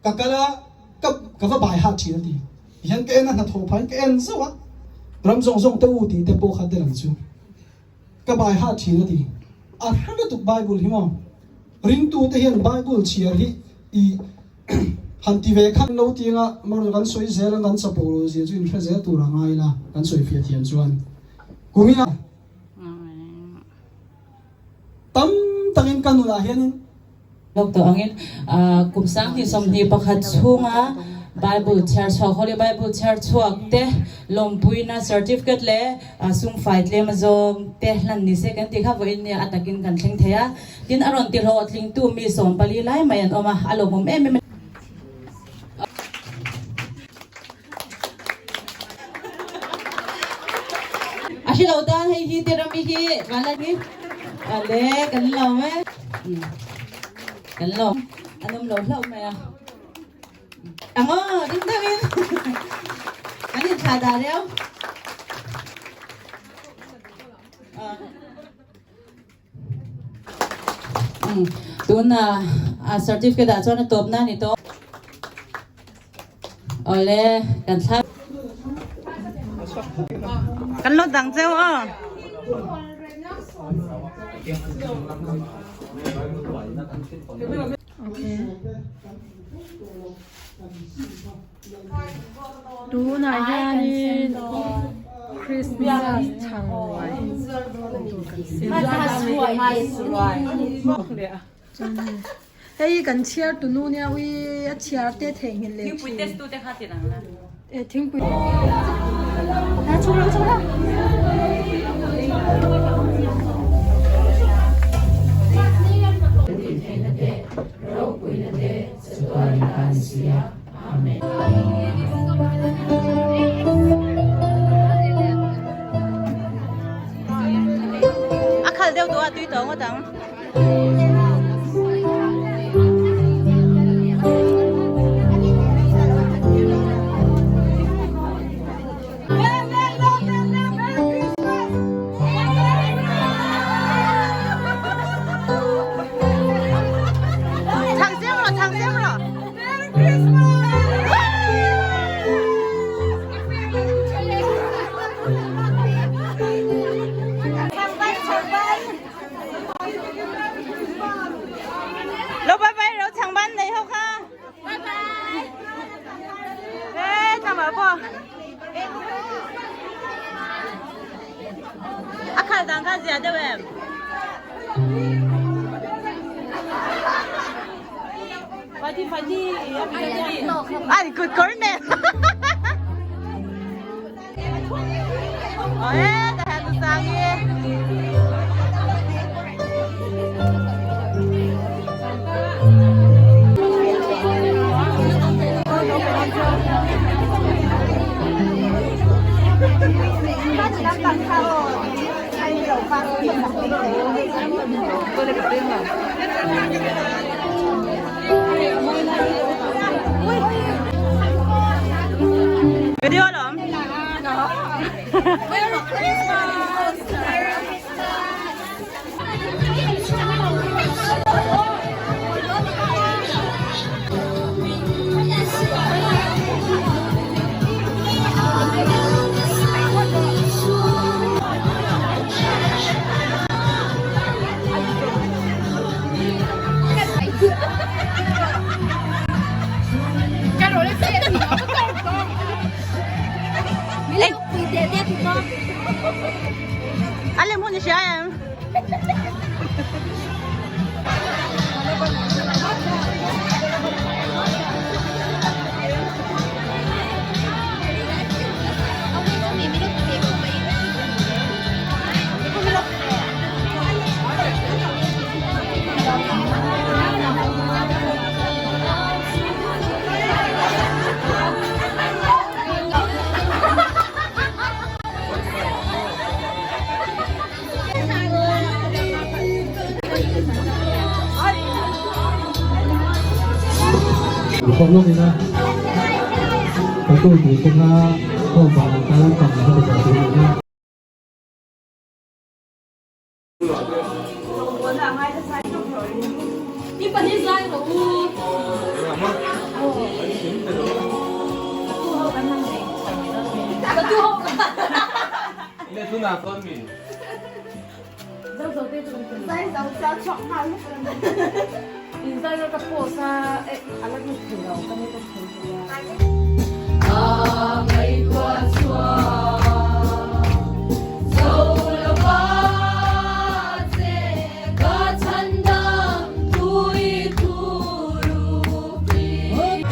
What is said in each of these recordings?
Ka kal a, ka ka va bai hat thin a ti. Tihian ka en a, hnathawh phah in ka en zauh a, ram zawng zawng te u tih te pawh kha tel ang chu. Ka bai hat thin a ti. A hre lutuk Bible hi maw? Ringtu te hian Bible chhiar hi i han ti ve khan lo ti anga mawrh kan sawi zel ang kan chapo lo zia chu inhre zel tur a ngai la kan sawi fiah thiam chuan kumin a tam takin ka nunah hianin Lawk tawh angin kum 2021 chhunga Bible chhiar chhuak, Holy Bible chhiar chhuak te lawmpuina certificate leh sumfai tlem azawng te hlan ni se kan tih kha vawiin nia a takin kan thleng thei a. Tin a rawn ti hlawhtlingtu mi 14 lai mai an awm a, a lawmawm em em a ni. A hre lo tan hei hi te rami hi vanlai hi ale kan lawm e kan lawm an awm lo hlauh mai a ango ding deuh in kan in thlah dah riau Tuna a certificate ah chuan a tawp na ni tawh. Awle kan thla. Kan lo dang cheu aw. Okay. Tunah hianin Christmas chhang ruai tur kan siam a. Hei kan chhiar tunu nia ui a chhiar te theihnghilh leh thin. Thingpui Chatuan in a ni si a. Amen. A khal deuh duh a tui tawh ngawt ang. Chhang siam rawh, chhang siam rawh. Lo bye bye ro chhang ban nei ho kha. Bye bye. Ê, chang bảo po. A khal dang kha zia deuh em. Ai good corner. Ê, ta hẹn sang đi. Video lawm. Merry Christmas! Merry Christmas! A lem hun i hria em? Khawm lawk ila kan tur tur te kha khawm vang ang tan pang kha ti tur a ni a.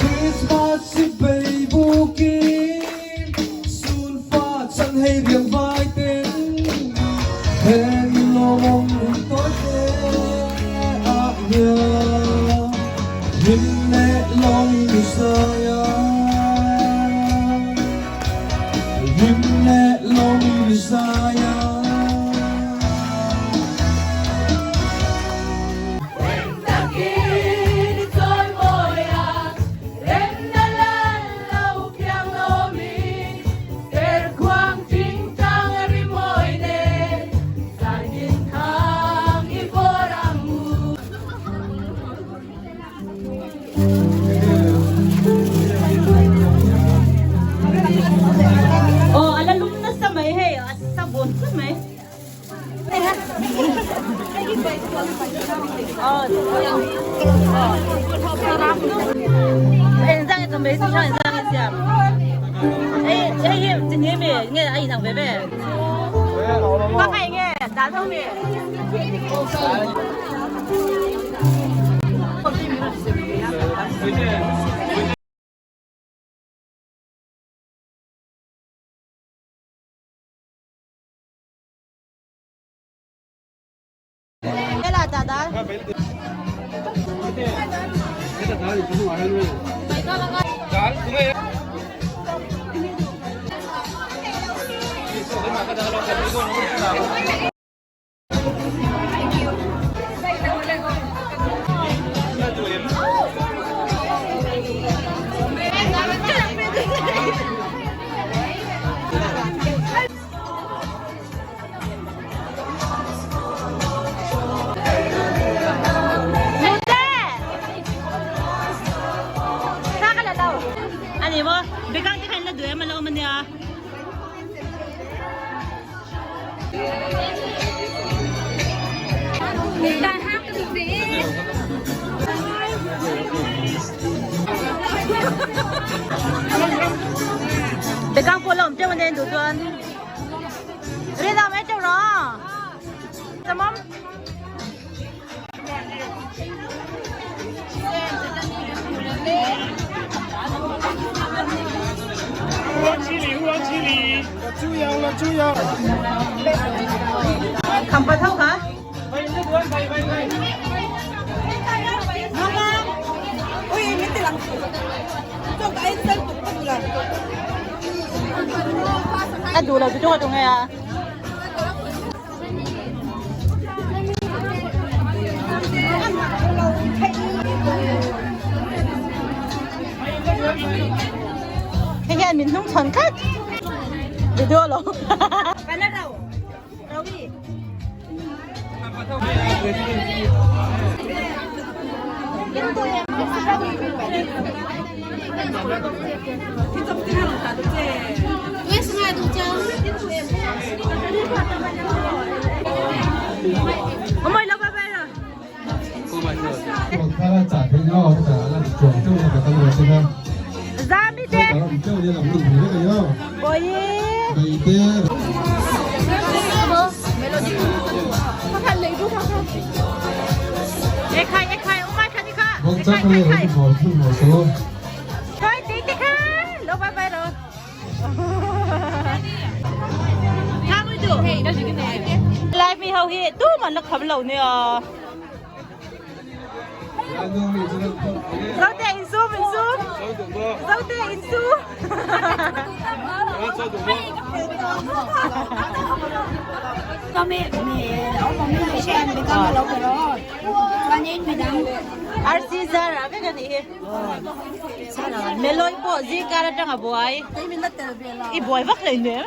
Christmas i bei bukin Sunfa chan hei riang vai ten He ni lawmawm lung tawi te ah hian Hlim leh lawm i ni zai a Hlim leh lawm i ni zai a. Aw a la lum nasa mai hei a sa bawn khawp mai. Bekang pawh la awm teuh ania induh chuan Rinawm e teuh rawh Tamam Kham pa tho kha A duh lo chu chu ka duh nge a. Hei hian min hnung chhawn tlat video lo. Lai mi ho hi tu man la kham lo nia. Zote in zoom in zoom. Zote in zoom. RC Zara vek a nih hi. Meloi pawh zingkar atang a buai. I buai vak hleinem.